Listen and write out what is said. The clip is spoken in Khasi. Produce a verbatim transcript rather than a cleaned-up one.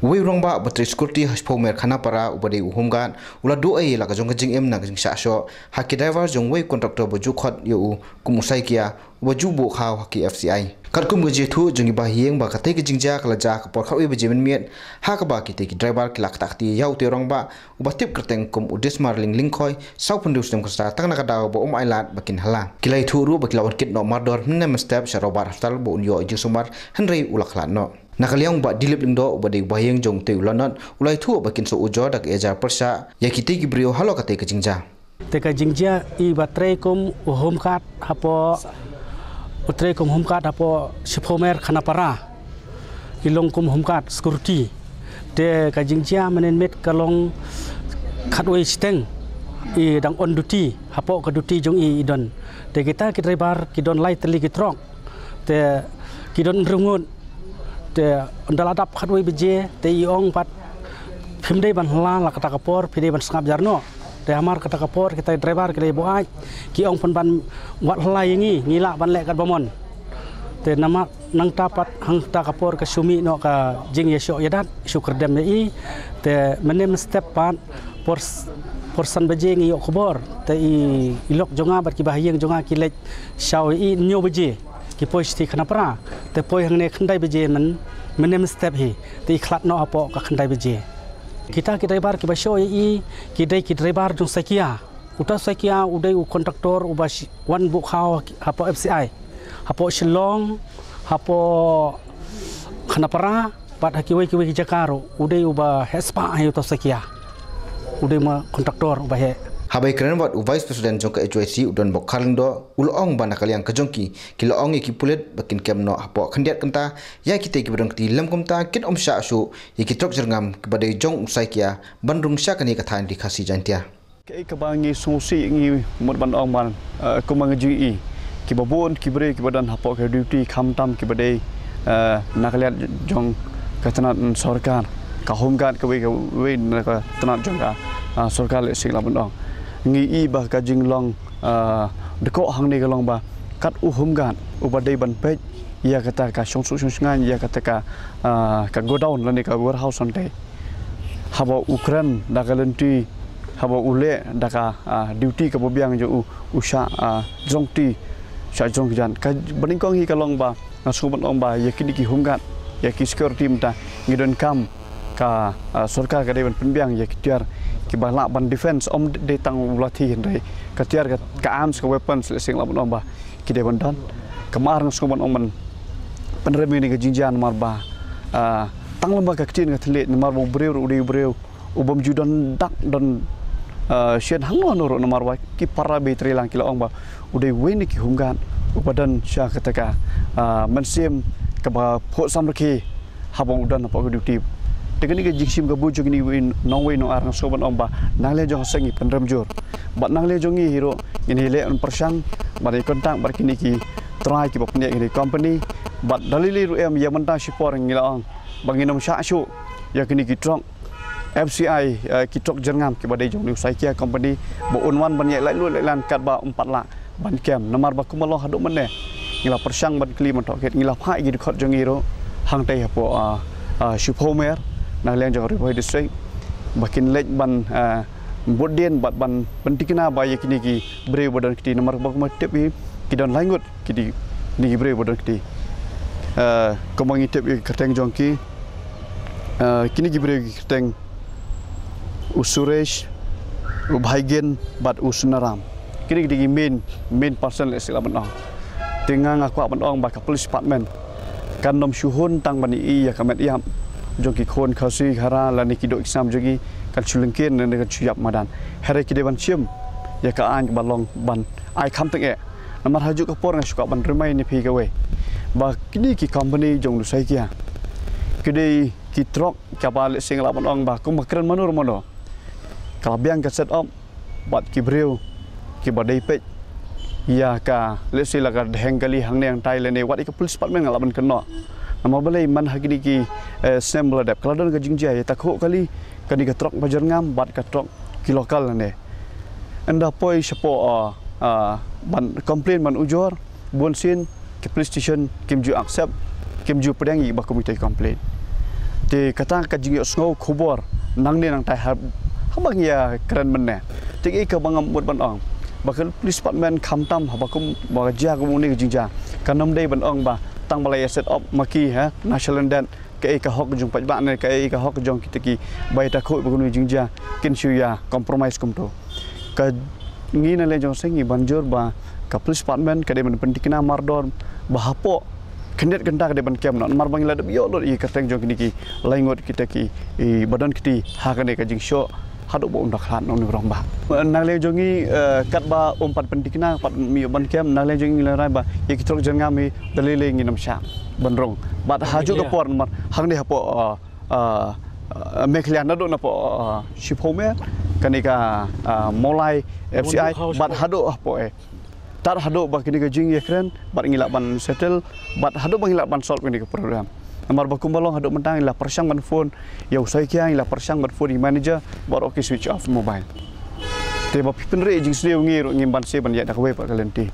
Uwei u rangbah ba trei security ha Shiphumer Khanapara uba dei u Home Guard u la duh ei la ka jong ka jingim na ka jingshah shoh ha ki driver jong uwei u contractor ba ju khot ïa u kum u Saikia uba ju buh khaw ha ki F C I. Katkum ka jingïathuh jong ki bahaïing ba katei ka jingjia ka la jia ha ka por khatwei baje mynmiet ha kaba kitei ki driver ki la ktah kti ïa utei u rangbah uba tip kyrteng kum u Dismar Lyngdoh Lyngkhoi, sawphew hynriew snem ka sla, tang na ka daw ba um ailad ba kin hylla. Ki la ïathuh ruh ba ki la wan kit noh mardor mynne mynstep sha Robert Hospital ba un ïoh jingsumar, hynrei u la khlad noh. Na ka liang u Bah Dilip Lyngdoh uba dei u bahaïing jong utei u lanot u la ïathuh ba kin sa ujor da ka ïajar pyrshah ïa kitei ki briew halor katei ka jingjia. Te ka jingjia, i ba trei kum u Home Guard hapoh, u trei kum Home Guard hapoh Shiphumer Khanapara. I long kum Home Guard security. Te ka jingjia mynne mynmiet ka long khatwei shiteng, i dang on duty, hapoh ka duty jong i i don. Te kita ki driver ki don lai tylli ki truck. Te ki don hynriew ngut. Te ynda la dap khatwei baje te i ong pat, phim dei ban hylla la kata ka por, phi dei ban sngap jar noh. Te hamar kata ka por kita ki driver ki la buaid, ki ong, pynban wat hylla ïa ngi, ngi lah ban leh katba mon. Te namar nangta pat hangta ka por ka shu mih noh ka jingïashoh ïadat, shu kyrdem ïa i. Te mynne mynstep pat por, por san baje ngi ïoh khubor, te i, i lok jong nga bad ki bahaïing jong nga ki leit shaw ïa i hynñiew baje, ki poi shatei Khanapara. Te poi hangne khyndai baje myn, mynne mynstep hi, te i khlad noh hapoh ka khyndai baje. Kita ki driver kiba shoh ïa i ki dei ki driver jong Saikia. Uta u Saikia u dei u contractor uba shi-, wan buh khaw hapoh F C I, hapoh Shillong, hapoh Khanapara, bad ha kiwei kiwei ki jaka ruh u dei uba heh spah ha uta u Saikia. U dei ma contractor uba heh. Haba ïakren bad u Vice President jong ka H Y C u Donbok Kharlyngdoh u la ong ba na ka liang ka jong ki, ki la ong ïa ki pulit ba kin kem noh hapoh khyndiat kynta ïa kitei kiba don kti, lym kumta kin ym shah shuh ïa ki truck jyrngam kiba dei jong u Saikia ban rung sha kane ka thaiñ Ri Khasi Jaiñtia. Kaei kaba ngi sngewsih, ngi mut ban ong ban, eh, kumba ngi ju ïohi, kiba bun ki briew kiba don hapoh ka duty khamtam kiba dei, eh, na ka liang jong ka tnat sorkar, ka Home Guard kawei kawei na ka tnat jong ka, ah, sorkar, lehse lah ban ong. Ngi ïohi ba ka jinglong, ah, dkoh hangne ka long ba kat u Home Guard uba dei ban peit ïa kata ka shongsuk shongshngaiñ, ïa kata ka, ah, ka godown lane ka warehouse hangtei. Haba u kren da ka lynti, haba u leh da ka, ah, duty kaba biang jong u, u shah, ah, jrong kti, shah jrong kjat. Ka banyngkong hi ka long ba nga sngew ban ong ba ïa kine ki Home Guard, ïa ki security mynta ngi donkam ka, ah, sorkar ka dei ban pynbiang ïa ki tiar kiba lah ban defense, ym dei tang u lathi hynrei ka tiar ka, ka arms, ka weapons, lehse lah ban ong ba ki dei ban don. Ka mar nga sngew ban ong ban pynrem ïa kane ka jingjia namar ba, ah, tang lem ba ka ktien ka thylliej namar ba u briew ruh u dei u briew u bym ju don dak don, ah, shen hangno hangno ruh namar ba ki para ba trei lang ki la ong ba u dei uwei na ki Home Guard uba don sha kata ka, ah, mynsiem kaba phuh samrkhie haba u don hapoh ka duty. Te kane ka jingshim ka bun jong kine ki nongwei nongar nga sngew ban ong ba na ka liang jong ka seng ngi pynrem jur. Bad na ka liang jong ngi hi ruh ngin ïaleh ban pyrshang ban ïa contact bad kine ki trai kiba pynïaid kine ki company. Bad da lei lei ruh em, ïa mynta shipor ngi la ong ba ngin ym shah shuh ïa kine ki truck F C I, eh, ki truck jyrngam kiba dei jong u Saikia company ba un wan ban ïaid laitluid laitlan katba ym pat lah ban kem. Namar ba kumba long haduh mynne ngi la pyrshang ban kylli ban tohkit, ngi la phah ïa ki dkhot jong ngi ruh hangtei hapoh, ah, ah, Shiphumer na ka liang jong ka Ri Bhoi District ba kin leit ban, ah, bud dien bad ban pynthikna ba ïa kine ki briew ba don kti namar ba kumba tip hi ki don lai ngut kine, kine ki briew ba don kti. Ah, kumba ngi tip ïa ki kyrteng jong ki, ah, kine ki briew ki kyrteng u Suresh, u Bhaigin bad u Sunaram. Kine ki dei ki main, main person, lehse lah ban ong. Te nga nga kwah ban ong ba ka police department kan ym shu hun tang ban ïohi ïa ka met ïap jong ki khun Khasi Khara lane ki doh ki snam jong ki, kan shu lyngkien lane kan shu ïap madan. Hynrei ki dei ban shim ïa ka aiñ kaba long ban ai kham tyngeh. Namar ha kajuh ka por nga shu kwah ban remind ïa phi kawei ba kine ki company jong u Saikia ki dei ki truck kaba, lehse lah ban ong ba kumba kren mano mano ka la biang ka set up bad ki briew kiba dei peit ïa ka, lehse lah ka dheng kali hangne hangtai lane wat ïa ka police department nga lah ban kynnoh. Namar balei, man ha kine ki, eh, snem ba la dep ka la don ka jingjia ïa ka khuh kali kane ka truck ba jyrngam bad ka truck ki local lane. Ynda poi shapoh, ah, ah, ban complain ban ujor, bun sien ki police station kim ju accept, kim ju pdiang ïa kiba kum kita ki complain. Te kata ka jingïohsngew khubor nangne nangtai ha, haba ngi ïakren mynne. Te kaei kaba nga mut ban ong, ba ka police department khamtam haba kum ba ka jia kum une ka jingjia, kan ym dei ban ong ba tang ba la ïa set up ma ki, ha, na shalyndet, kaei ka hok jong paidbah ne kaei ka hok jong kita kiba ïa takhuh ba kane ka jingjia kin shu ïa compromise kumto. Ka, ngi na liang jong seng ngi ban jur ba ka police department ka dei ban pynthikna mardor ba hapoh khyndiat kynta ka dei ban kem noh, namar ba ngi la dep ïoh lut ïa ka kyrteng jong kine ki laingut kita ki, i, ba don kti ha kane ka jingshoh haduh ba un da khlad noh u rangbah. Na liang jong ngi, eh, katba um pat pynthikna pat ym ïoh ban kem, na liang jong ngi la rai ba ïa ki trok jyrngam hi da lei lei ngin ym shah ban rung. Bad ha kajuh ka por namar hangne hapoh, eh, eh, eh, Meghalaya naduh napoh, eh, shiphew me, kane ka, eh, Mawlai F C I, bad haduh hapoh, eh, tad haduh ba kine ka jingïakren bad ngi lah ban settle, bad haduh ba ngi lah ban solve kine ka problem. Namar ba kumba long haduh mynta ngi la pyrshang ban phone ïa u saikia, ngi la pyrshang ban phone ïa u manager, baroh ki switch off mobile. Te ba phi pynrem jingsniew ngi ruh ngim banse ban ïaid da kawei pat ka lynti.